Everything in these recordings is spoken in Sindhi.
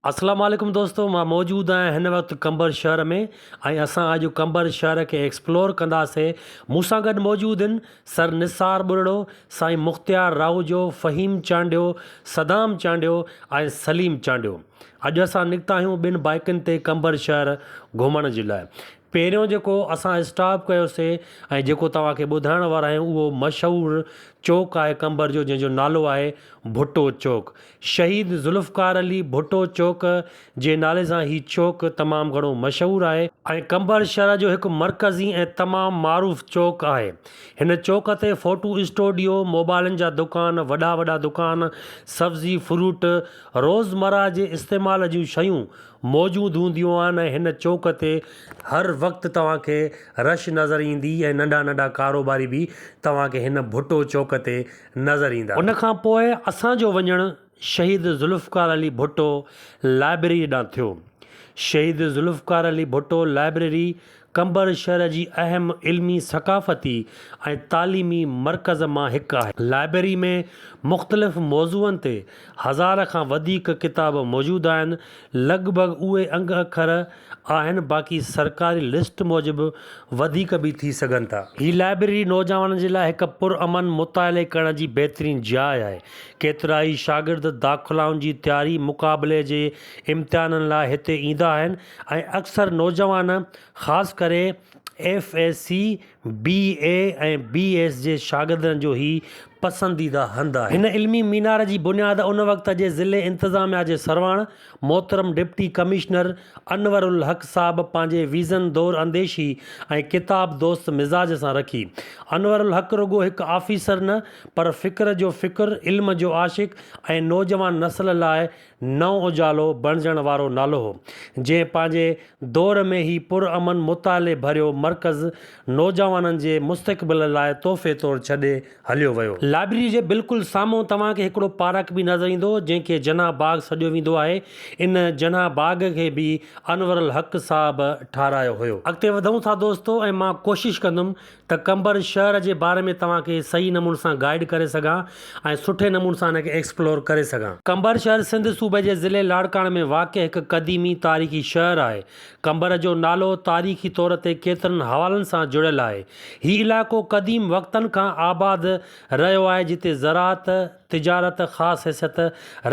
اسلام عليڪم دوستو مان موجود آهيان هن وقت قمبر شهر ۾ ۽ اسان اڄ قمبر شهر کي ايڪسپلور ڪنداسي مون سان گڏ موجود آهن سر نثار ٻرڙو، سائين مختيار راهوجو، فهيم چانڊيو، صدام چانڊيو ۽ سليم چانڊيو. اڄ اسان نڪتا آهيون ٻن بائيڪن تي قمبر شهر گهمڻ جي لاء. پهريون جيڪو اسان اسٽاپ ڪيوسي ۽ جيڪو توهان کي ٻڌائڻ وارا آهيون اهو مشهور چوڪ آهي قمبر جو جنهن جو نالو آهي ڀٽو چوڪ. شهيد ذوالفقار علي ڀٽو چوڪ جي نالي سان هي چوڪ تمام گهڻو مشهور آهي. ۽ قمبر شهر جو هڪ مرڪزي ۽ تمام معروف چوڪ آهي. هن چوڪ تي فوٽو اسٽوڊيو، موبائلن جا دڪان، وڏا وڏا دڪان، سبزي، فروٽ، روزمره جي استعمال جون شيون موجود هونديون آهن ۽ هن چوڪ تي هر وقت توهان کي رش نظر ايندي ۽ ننڍا ننڍا ڪاروباري به توهان کي هن ڀٽو چوڪ تي نظر ايندا. ان کان پوء اسان جو وڃڻ شهيد ذوالفقار علي ڀٽو لائبريري ڏانهن ٿيو. شهيد ذوالفقار علي ڀٽو لائبريري قمبر شهر جي اهم علمي، ثقافتي ۽ تعليمي مرڪز مان هڪ آهي. لائبريري ۾ مختلف موضوعن تي هزار کان وڌيڪ ڪتاب موجود آهن. لڳ ڀڳ اهي انگ اکر آهن باقي سرڪاري لسٽ موجب وڌيڪ به ٿي سگهن ٿا. هي لائبريري نوجوانن جي لاء هڪ پرامن مطالعي ڪرڻ جي بهترين جاء آهي. ڪيترائي شاگرد داخلائن جي تياري، مقابلي جي امتحانن لاء هتي ايندا آهن ۽ اڪثر نوجوان خاص ڪري F S C, B A ۽ B S جي شاگردن جو هي پسنديده هنڌ آهي. هن علمي مينار جي بنياد ان وقت جي ضلعي انتظاميا جي سرواڻ محترم ڊپٽي ڪمشنر انور الحق صاحب پنهنجي ويزن دور انديشي ۽ ڪتاب دوست مزاج سان رکي. انور الحق رڳو هڪ آفيسر نه پر فڪر جو فڪر، علم جو عاشق ۽ نوجوان نسل لاء نئون اجالو بڻجڻ وارو نالو هو، جنهن پنهنجي دور ۾ هي پرامن مطالعي ڀريو مرڪز نوجوانن جي مستقبل لاء تحفي طور ڇڏي هليو ويو. لائبريري جي بلڪل سامهون توهان کي هڪڙو پارڪ به نظر ايندو، جنهن کي جناح باغ سڏيو ويندو آهي. ان جناح باغ کي به انور الحق صاحب ٺاهرايو هيو. اڳتي وڌون ٿا دوستو ۽ مان ڪوشش ڪندم ته قمبر شهر جي باري ۾ توهان کي صحيح نموني سان گائيڊ ڪري سگهان ۽ سٺي نموني سان ان کي ايڪسپلور ڪري سگهان. قمبر شهر سنڌ صوبي جي ضلعي لاڙڪاڻي ۾ واقع هڪ قديمي تاريخي شهر آهي. قمبر جو نالو تاريخي طور تي ڪيترن حوالن سان جڙيل آهي. هي علائقو قديم وقتن کان آباد رهيو آهي جتي زراعت، تجارت خاص حيثيت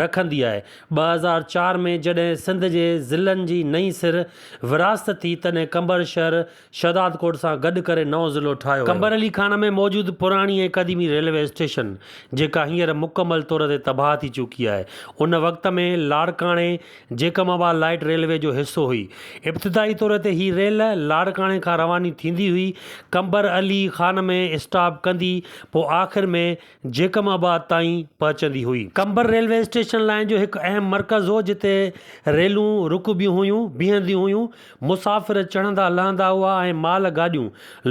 رکندي آهي. 2004 ۾ جڏهن سنڌ جي ضلعن جي نئين سر ورهاست ٿي تڏهن قمبر شهر شهدادڪوٽ سان گڏ ڪري نئون ضلعو ٺاهيو ويو. قمبر علي خان ۾ موجود پراڻي ۽ قديمي ريلوي اسٽيشن، جيڪا هينئر مڪمل طور تي تباهه ٿي چڪي آهي، ان وقت ۾ لاڙڪاڻي جيڪب آباد لائيٽ ريلوي جو حصو هئي. ابتدائي طور تي هي ريل لاڙڪاڻي کان رواني ٿيندي هئي، قمبر علي خان ۾ اسٽاپ ڪندي پوء آخر ۾ جيڪب آباد تائين پهچندي هئي. قمبر ريلوي اسٽيشن لائين جو هڪ اهم مرڪز هو، جتي ريلون رڪبيون هيون، بيهنديون هيون، مسافر چڙهندا لهندا هئا ۽ مال گاڏيون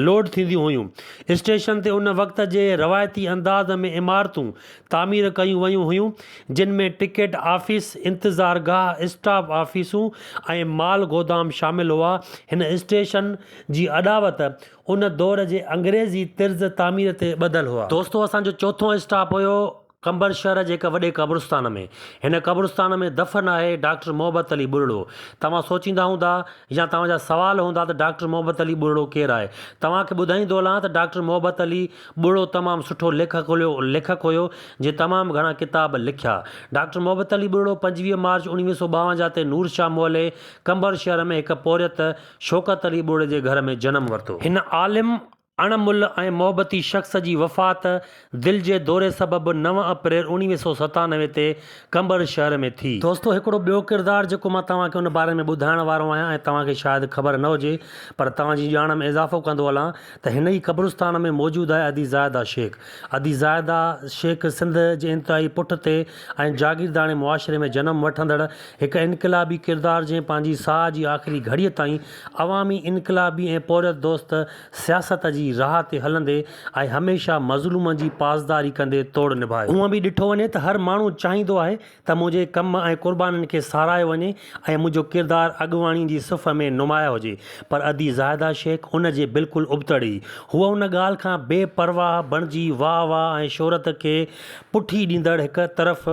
لوڊ ٿينديون هيون. اسٽيشن تي ان وقت جي روايتي انداز ۾ عمارتون تعمير ڪيون ويون هيون، جن ۾ ٽڪيٽ آفيس، انتظار گاهه، اسٽاف آفيسون ۽ مال گودام شامل هئا. هن اسٽيشن جي اڏاوت ان دور جي انگريزي طرز تعمير تي ٻڌل هئا. دوستو اسان جو چوٿون اسٽاپ هيو قمبر شهر جي هڪ وڏي قبرستان ۾. هن قبرستان ۾ دفن آهي ڊاڪٽر محبت علي ٻرڙو. توهان سوچيندا هوندا يا توهان جا سوال هوندا ته ڊاڪٽر محبت علي ٻرڙو ڪير آهي؟ توهان کي ٻڌائيندو هلان ته ڊاڪٽر محبت علي ٻرڙو تمام سٺو ليکڪ ليکڪ هيو جنهن تمام گهڻا ڪتاب لکيا. ڊاڪٽر محبت علي ٻرڙو 25 مارچ 1952 تي نور شاهه محلي قمبر شهر ۾ هڪ پورهيت شوڪت علي ٻرڙي جي گهر ۾ جنم ورتو. هن عالم اڻ ملهه ۽ محبتي شخص جي وفات دل جي دوري سبب نو اپريل 1997 تي قمبر شهر ۾ ٿي. دوستو هڪڙو ٻيو ڪردار جيڪو مان توهان کي ان باري ۾ ٻڌائڻ وارو آهيان ۽ توهان کي شايد خبر نه هجي پر توهان جي ڄاڻ ۾ اضافو ڪندو هلان ته هن ئي قبرستان ۾ موجود آهي ادي زاهده شيخ. ادي زاهده شيخ سنڌ جي انتهائي پٺ تي ۽ جاگيرداڻي معاشري ۾ جنم وٺندڙ هڪ انقلابي ڪردار جنهن پنهنجي ساهه جي آخري گهڙيء تائين عوامي انقلابي ۽ پورهيت دوست سياست جي راهه تي هلندي ۽ هميشه مظلومن جي پاسداري ڪندي توڙ نڀايو. هونئن به ڏٺو وڃي ته هر ماڻهو چاهيندو آهي ته منهنجي ڪم ۽ قربانين کي ساراهيو وڃي ۽ منهنجو ڪردار اڳواڻي جي صف ۾ نمايان هجي پر ادي زاهده شيخ ان جي بلڪل ابتڙ هئي. هوء ان ڳالهه کان بي پرواهه بڻجي واهه واهه ۽ شهرت کي پٺي ڏيندڙ هڪ طرف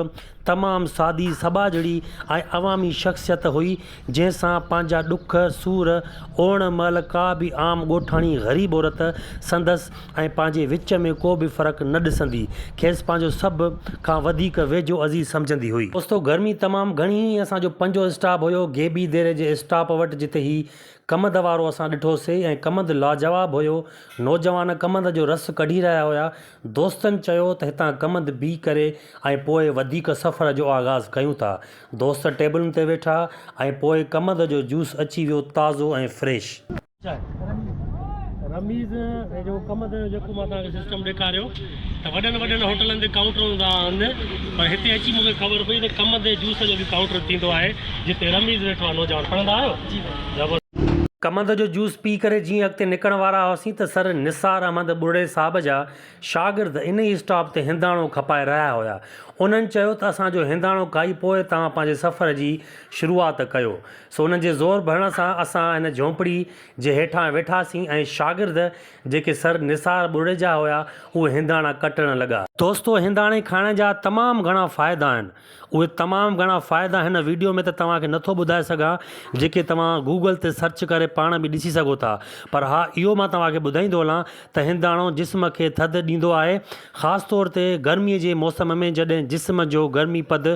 تمام سادي، سٻاجهڙي ۽ عوامي شخصيت هئي، جنهن سان پنهنجا ڏک، سور اوڙڻ مهل ڪا به عام ڳوٺاڻي غريب عورت سندس ۽ پنهنجي وچ ۾ ڪو به فرق نه ڏسندي، کيس پنهنجو سڀ کان وڌيڪ ويجهو عزيز سمجهندي هئي. دوستو گرمي تمام گهڻي هئي، اسان جو پنجون اسٽاپ هيو غيبي ديري جي اسٽاپ وٽ جتي هي ڪمند وارو اسان ڏٺوسي ۽ ڪمند لاجواب هيو، نوجوان ڪمند جو رس ڪڍي رهيا هيا، دوستن چيو ته هتان ڪمند بي ڪري ۽ پوء وڌيڪ سفر جو آغاز ڪيون ٿا. دوست ٽيبلن تي ويٺا ۽ پوء ڪمند جو جوس اچي ويو تازو ۽ فريش. رميز ۽ جيڪو ڪمند جو جيڪو مان توهان کي سسٽم ڏيکاريو ته وڏن وڏن هوٽلن تي ڪائونٽر هوندا آهن پر هتي اچي مون کي خبر پئي ته ڪمند جي جوس جو به ڪائونٽر ٿيندو آهي جتي رميز ويٺو آهي نوجوان پڙهندا آهيو زبردست. ڪمند جو جوس پي ڪري جيئن اڳتي نڪرڻ وارا هئاسين ته سر نثار احمد ٻرڙي صاحب جا شاگرد ان ئي اسٽاپ تي هنداڻو کپائي رهيا هيا. انهن چيو ته اسان جو هنداڻو کائي پوء توهان پنهنجي سفر جي شروعات ڪيو. سو انهن جي زور ڀرڻ سان اسان ان جهونپڙي جي هيٺان ويٺاسين ۽ شاگرد جيڪي سر نثار ٻرڙي جا هيا اهي هنداڻا ڪٽڻ لڳا. دوستو هنداڻي کائڻ جا تمام گهڻا فائدا آهن. اهي تمام گهڻا فائدا هن ويڊيو ۾ ته توهان کي نٿو ٻڌائي سگهان جيڪي توهان گوگل تي سرچ ڪري پاڻ به ڏسي سگهو ٿا پر ها اهو مان توهان کي ٻڌائيندو هلان ته هنداڻو جسم کي ٿڌ ڏيندو آهي خاص طور تي گرمي جي موسم ۾ جڏهن جسم جو گرمي پد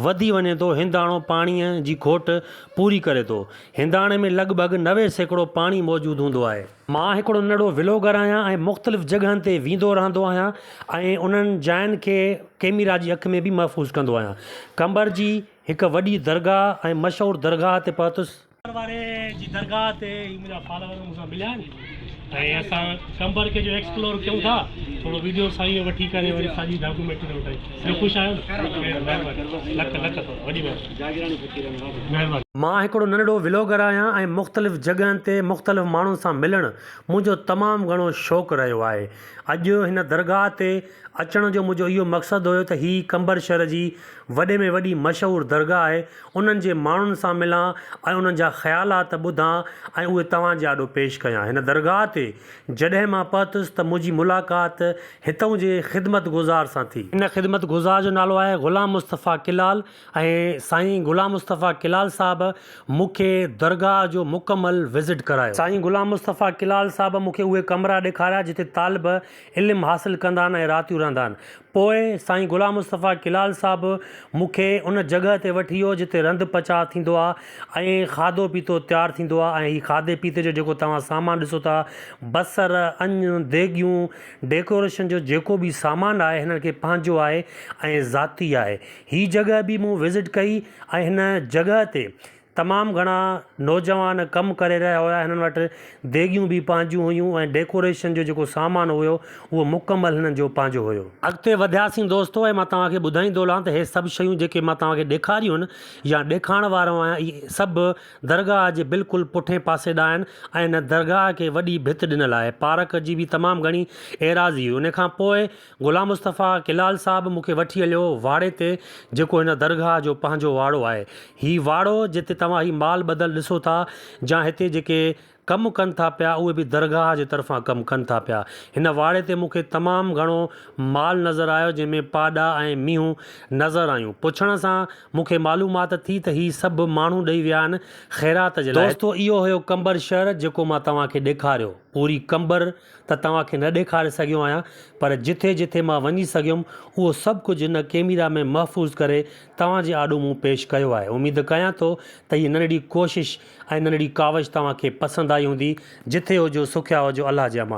وڌي وڃي ٿو هنداڻو پاڻي جي کوٽ پوري ڪري ٿو هنداڻي ۾ لڳ ڀڳ 90% پاڻي موجود هوندو آهي. مان هڪڙو ننڍڙو ولوگر آهيان ۽ مختلف جڳهن تي ويندو رهندو آهيان ۽ انهن جاين کي ڪيميرا جي اک ۾ به محفوظ ڪندو آهيان. قمبر جي هڪ وڏي درگاهه ۽ مشهور درگاهه تي پهتس. قمبر واري جي درگاهه تي هي منهنجا فالوور مون سان مليا آهن ۽ اسان قمبر کي جو ايڪسپلور ڪيون ٿا ٿورو ويڊيو سائين وٺي ڪري وري ساڄي ڊاڪيومينٽري ٿا ٺاهيون. ٻيو خوش آهيو نه؟ خير مهرباني لک لک ٿورا وڏي مهرباني. مان هڪڙو ننڍڙو ولوگر آهيان ۽ مختلف جڳهن تي مختلف ماڻهن سان ملڻ منهنجو تمام گهڻو شوق رهيو آهي. اڄ هن درگاهه تي اچڻ جو منهنجو اهو مقصد هيو ته هي قمبر شهر جي وڏي ۾ وڏي مشهور درگاهه آهي انهن جي ماڻهن سان ملان ۽ انهن جا خيالات ٻڌان ۽ اهي توهان جي آڏو پيش ڪيان. هن درگاهه تي جڏهن مان پهتس ته منهنجي ملاقات هتئون جي خدمت گذار سان ٿي. ان خدمت گذار جو نالو آهي غلام مصطفيٰ ڪلال ۽ سائين غلام مصطفيٰ ڪلال صاحب مون کي درگاهه جو مڪمل وزٽ ڪرايو. سائين غلام مصطفيٰ ڪلال صاحب مون کي اهي ڪمرا ڏيکاريا جتي طالب علم حاصل ڪندا آهن ۽ راتيون رهندا آهن. پوء سائين غلام مصطفيٰ ڪلال صاحب مون کي ان جڳهه تي وٺي ويو جتي رنڌ پچاء ٿيندو آهي ۽ کاڌو پيتو تيار ٿيندو آهي ۽ هي کاڌي پيتي جو جيڪو توهان سامان ڏسو ٿا بصر، اڃ، ديڳيون، ڊيڪوريشن جو جيڪو به سامان آهي هنن کي پنهنجو آهي ۽ ذاتي آهي. هي جڳهه به مون وزٽ ڪئي ۽ هن جڳهه تي تمام گهڻا نوجوان ڪم ڪري رهيا هيا هنن وٽ ديڳيون به پنهنجون هيون ۽ ڊيڪوريشن جو جيڪو سامان هيو اهو مڪمل هنن جو پنهنجو هيو. اڳتي وڌياسين دوستو ۽ مان توهان کي ٻڌائيندو هلان ته هي سڀ شيون جيڪي مان توهان کي ڏيکاريون آهن يا ڏيکارڻ وارو آهيان اهي سڀ درگاهه جي بلڪل پٺئين پاسي ڏانهن آهن ۽ هن درگاهه کي وڏي ڀت ڏنل آهي پارڪ جي به تمام گهڻي ايراضي هئي ان کان پوء غلام مصطفيٰ ڪلال صاحب مون کي وٺي هليو واڙي تي جيڪو هن درگاهه جو پنهنجو واڙو آهي. هي واڙو جتي توهان هي مال ٻڌل ڏسو ٿا جا هتي جيڪي ڪم ڪن ٿا پيا اهي به درگاهه جي طرفان ڪم ڪن ٿا پيا. هن واڙي تي مون کي تمام گهڻو مال نظر آيو جنهن ۾ پاڏا ۽ مينهون نظر آيون. پڇڻ سان مون کي معلومات ٿي ته هي سڀ ماڻهو ڏئي ويا آهن خيرات جي لاء. دوستو اهو هيو قمبر شهر جيڪو مان توهان کي ڏيکاريو. پوري قمبر ته توهان کي نه ڏيکاري سگهيو آهيان پر جٿي جٿي مان وڃي سگهيم اهو سڀ ڪجهه هن ڪيميرا ۾ محفوظ ڪري توهان جي آڏو مون پيش ڪيو آهي اميد ڪيان ٿو ته هي ننڍڙي ڪوشش ۽ ننڍڙي ڪاوش توهان کي پسند آئي هوندي جٿي هجو سکيا هجو الله جي امان.